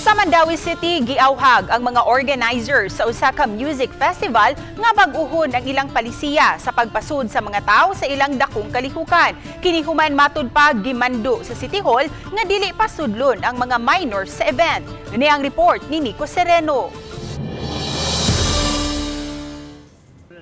Sa Mandaue City, giawhag ang mga organizers sa usa ka music festival nga bag-uhon ang ilang palisiya sa pagpasud sa mga tao sa ilang dakong kalihukan. Kini human matud pa gimando sa City Hall nga dili pasudlon ang mga minors sa event. Ini ang report ni Nico Sereno.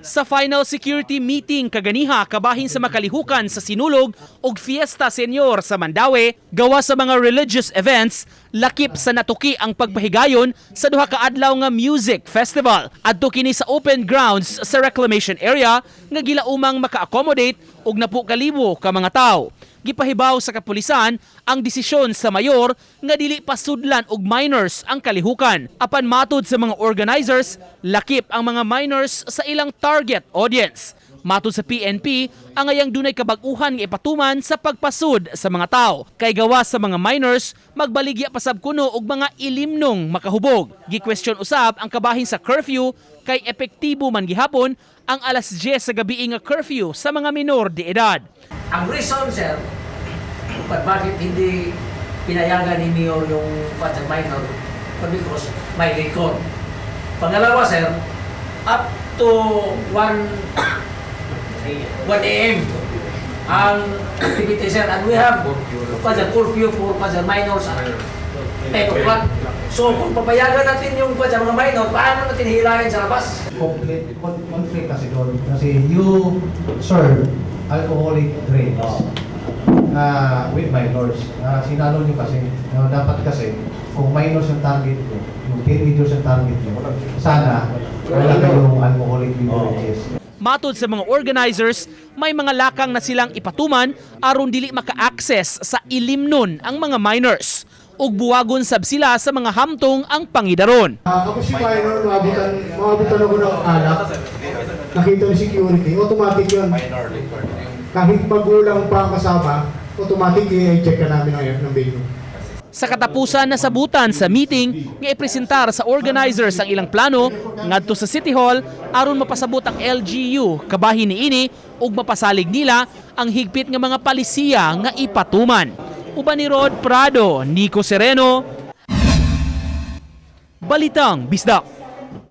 Sa final security meeting kaganiha kabahin sa makalihukan sa Sinulog ug Fiesta Senior sa Mandaue, gawa sa mga religious events, lakip sa natuki ang pagpahigayon sa duha ka adlaw nga music festival. Adto kini sa open grounds sa reclamation area nga gilaumang maka-accommodate og napu kalibo ka mga tawo. Gipahibaw sa kapulisan ang desisyon sa mayor nga dili pasudlan og minors ang kalihukan. Apan matud sa mga organizers, lakip ang mga minors sa ilang target audience. Matud sa PNP, angayang dunay kabag-uhan nga ipatuman sa pagpasud sa mga tao. Kay gawa sa mga minors, magbaligya pasab kuno og mga ilimnong makahubog. Gi-question usab ang kabahin sa curfew kay epektibo man gihapon ang alas 10 sa gabi nga curfew sa mga minor de edad. Ang reason, sir, kung bakit hindi pinayagan ni Mayor yung father minor, because may record. Pangalawa, sir, up to 1 a.m. ang activity, sir. And we have father curfew for father minors at 10 o'clock. So, kung papayagan natin yung father mga minor, paano natin hilahin sa labas? Complete conflict kasi doon kasi you serve alcoholic drinks with minors. Sinalo nyo kasi, dapat kasi kung minors ang target nyo, yung teenagers ang target nyo, sana wala kayong alcoholic beverages. Matod sa mga organizers, may mga lakang na silang ipatuman aron dili maka-access sa ilimnon ang mga minors. Ug buwagon sab sila sa mga hamtong ang pangidaron. Ako si minor, maabutan ako ng alak. Nakita ng security, automatic yun. Kahit magulang pa ang kasama, automatic i-check ka namin ng venue. Sa katapusan, nasabutan sa meeting nga ipresentar sa organizers ang ilang plano ngadto sa City Hall aron mapasabot ang LGU kabahin niini ug mapasalig nila ang higpit nga mga palisiya nga ipatuman. Uban ni Rod Prado, Nico Sereno, Balitang Bisdak.